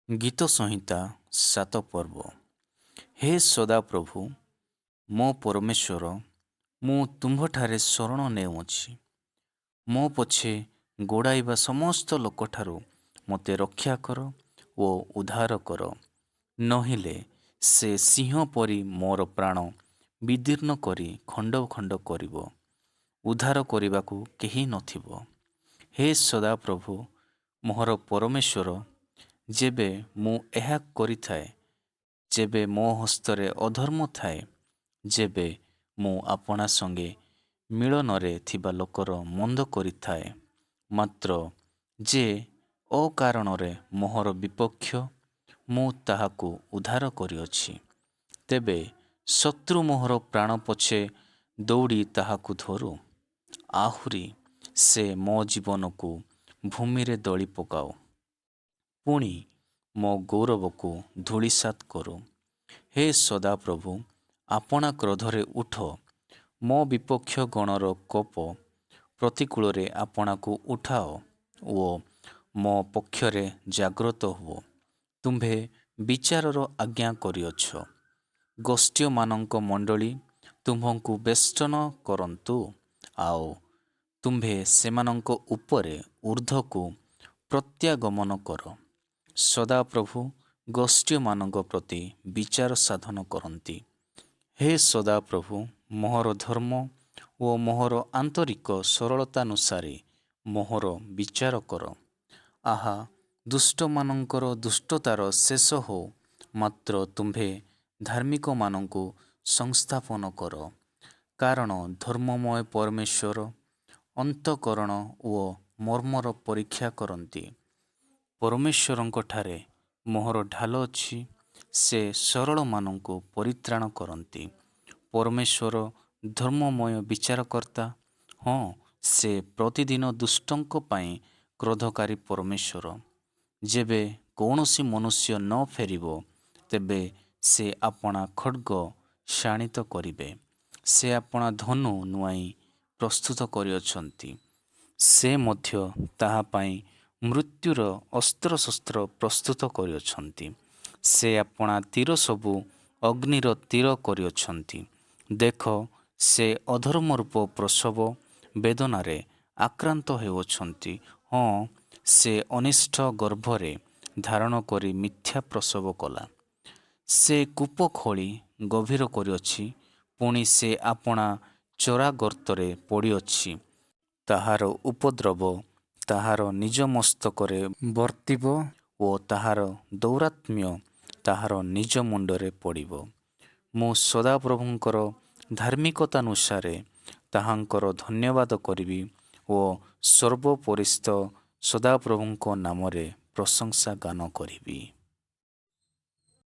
ଗୀତସଂହିତା 7 ପର୍ବ। ହେ ସଦାପ୍ରଭୁ, ମୋ ପରମେଶ୍ୱର, ମୁଁ ତୁମ୍ଭଠାରେ ଶରଣ ନେଉଅଛି। ମୋ ପଛେ ଗୋଡ଼ାଇବା ସମସ୍ତ ଲୋକଠାରୁ ମୋତେ ରକ୍ଷା କର ଓ ଉଦ୍ଧାର କର, ନୋହିଲେ ସେ ସିଂହ ପରି ମୋର ପ୍ରାଣ ବିଦୀର୍ଣ୍ଣ କରି ଖଣ୍ଡ ଖଣ୍ଡ କରିବ, ଉଦ୍ଧାର କରିବାକୁ କେହି ନ ଥିବ। ହେ ସଦାପ୍ରଭୁ, ମୋହର ପରମେଶ୍ୱର, ଯେବେ ମୁଁ ଏହା କରିଥାଏ, ଯେବେ ମୋ ହସ୍ତରେ ଅଧର୍ମ ଥାଏ, ଯେବେ ମୁଁ ଆପଣା ସଙ୍ଗେ ମିଳନରେ ଥିବା ଲୋକର ମନ୍ଦ କରିଥାଏ, ମାତ୍ର ଯେ ଅକାରଣରେ ମୋହର ବିପକ୍ଷ, ମୁଁ ତାହାକୁ ଉଦ୍ଧାର କରିଅଛି, ତେବେ ଶତ୍ରୁ ମୋହର ପ୍ରାଣ ପଛେ ଦୌଡ଼ି ତାହାକୁ ଧରୁ, ଆହୁରି ସେ ମୋ ଜୀବନକୁ ଭୂମିରେ ଦଳି ପକାଉ, ପୁଣି ମୋ ଗୌରବକୁ ଧୂଳିସାତ୍ କରୁ। ହେ ସଦାପ୍ରଭୁ, ଆପଣା କ୍ରୋଧରେ ଉଠ, ମୋ ବିପକ୍ଷ ଗଣର କୋପ ପ୍ରତିକୂଳରେ ଆପଣାକୁ ଉଠାଅ ଓ ମୋ ପକ୍ଷରେ ଜାଗ୍ରତ ହୁଅ। ତୁମ୍ଭେ ବିଚାରର ଆଜ୍ଞା କରିଅଛ, ଗୋଷ୍ଠୀୟମାନଙ୍କ ମଣ୍ଡଳୀ ତୁମ୍ଭଙ୍କୁ ବେଷ୍ଟନ କରନ୍ତୁ, ଆଉ ତୁମ୍ଭେ ସେମାନଙ୍କ ଉପରେ ଊର୍ଦ୍ଧ୍ୱକୁ ପ୍ରତ୍ୟାଗମନ କର। ସଦାପ୍ରଭୁ ଗୋଷ୍ଠୀୟମାନଙ୍କ ପ୍ରତି ବିଚାର ସାଧନ କରନ୍ତି। ହେ ସଦାପ୍ରଭୁ, ମୋହର ଧର୍ମ ଓ ମୋହର ଆନ୍ତରିକ ସରଳତାନୁସାରେ ମୋହର ବିଚାର କର। ଆହା, ଦୁଷ୍ଟମାନଙ୍କର ଦୁଷ୍ଟତାର ଶେଷ ହେଉ, ମାତ୍ର ତୁମ୍ଭେ ଧାର୍ମିକମାନଙ୍କୁ ସଂସ୍ଥାପନ କର। କାରଣ ଧର୍ମମୟ ପରମେଶ୍ୱର ଅନ୍ତଃକରଣ ଓ ମର୍ମର ପରୀକ୍ଷା କରନ୍ତି। ପରମେଶ୍ୱରଙ୍କଠାରେ ମୋହର ଢାଲ ଅଛି, ସେ ସରଳମାନଙ୍କୁ ପରିତ୍ରାଣ କରନ୍ତି। ପରମେଶ୍ୱର ଧର୍ମମୟ ବିଚାରକର୍ତ୍ତା, ହଁ, ସେ ପ୍ରତିଦିନ ଦୁଷ୍ଟଙ୍କ ପାଇଁ କ୍ରୋଧକାରୀ ପରମେଶ୍ୱର। ଯେବେ କୌଣସି ମନୁଷ୍ୟ ନ ଫେରିବ, ତେବେ ସେ ଆପଣା ଖଡ଼୍ଗ ଶାଣିତ କରିବେ, ସେ ଆପଣା ଧନୁ ନୁଆଇଁ ପ୍ରସ୍ତୁତ କରିଅଛନ୍ତି। ସେ ମଧ୍ୟ ତାହା ପାଇଁ ମୃତ୍ୟୁର ଅସ୍ତ୍ରଶସ୍ତ୍ର ପ୍ରସ୍ତୁତ କରିଅଛନ୍ତି। ସେ ଆପଣା ତୀରସବୁ ଅଗ୍ନିର ତୀର କରିଅଛନ୍ତି। ଦେଖ, ସେ ଅଧର୍ମରୂପ ପ୍ରସବ ବେଦନାରେ ଆକ୍ରାନ୍ତ ହେଉଅଛନ୍ତି, ହଁ, ସେ ଅନିଷ୍ଟ ଗର୍ଭରେ ଧାରଣ କରି ମିଥ୍ୟା ପ୍ରସବ କଲା। ସେ କୂପ ଖୋଳି ଗଭୀର କରିଅଛି, ପୁଣି ସେ ଆପଣା ଚରା ଗର୍ତ୍ତରେ ପଡ଼ିଅଛି। ତାହାର ଉପଦ୍ରବ ତାହାର ନିଜ ମସ୍ତକରେ ବର୍ତ୍ତିବ ଓ ତାହାର ଦୌରାତ୍ମ୍ୟ ତାହାର ନିଜ ମୁଣ୍ଡରେ ପଡ଼ିବ। ମୁଁ ସଦାପ୍ରଭୁଙ୍କର ଧାର୍ମିକତାନୁସାରେ ତାହାଙ୍କର ଧନ୍ୟବାଦ କରିବି ଓ ସର୍ବୋପରିସ୍ଥ ସଦାପ୍ରଭୁଙ୍କ ନାମରେ ପ୍ରଶଂସା ଗାନ କରିବି।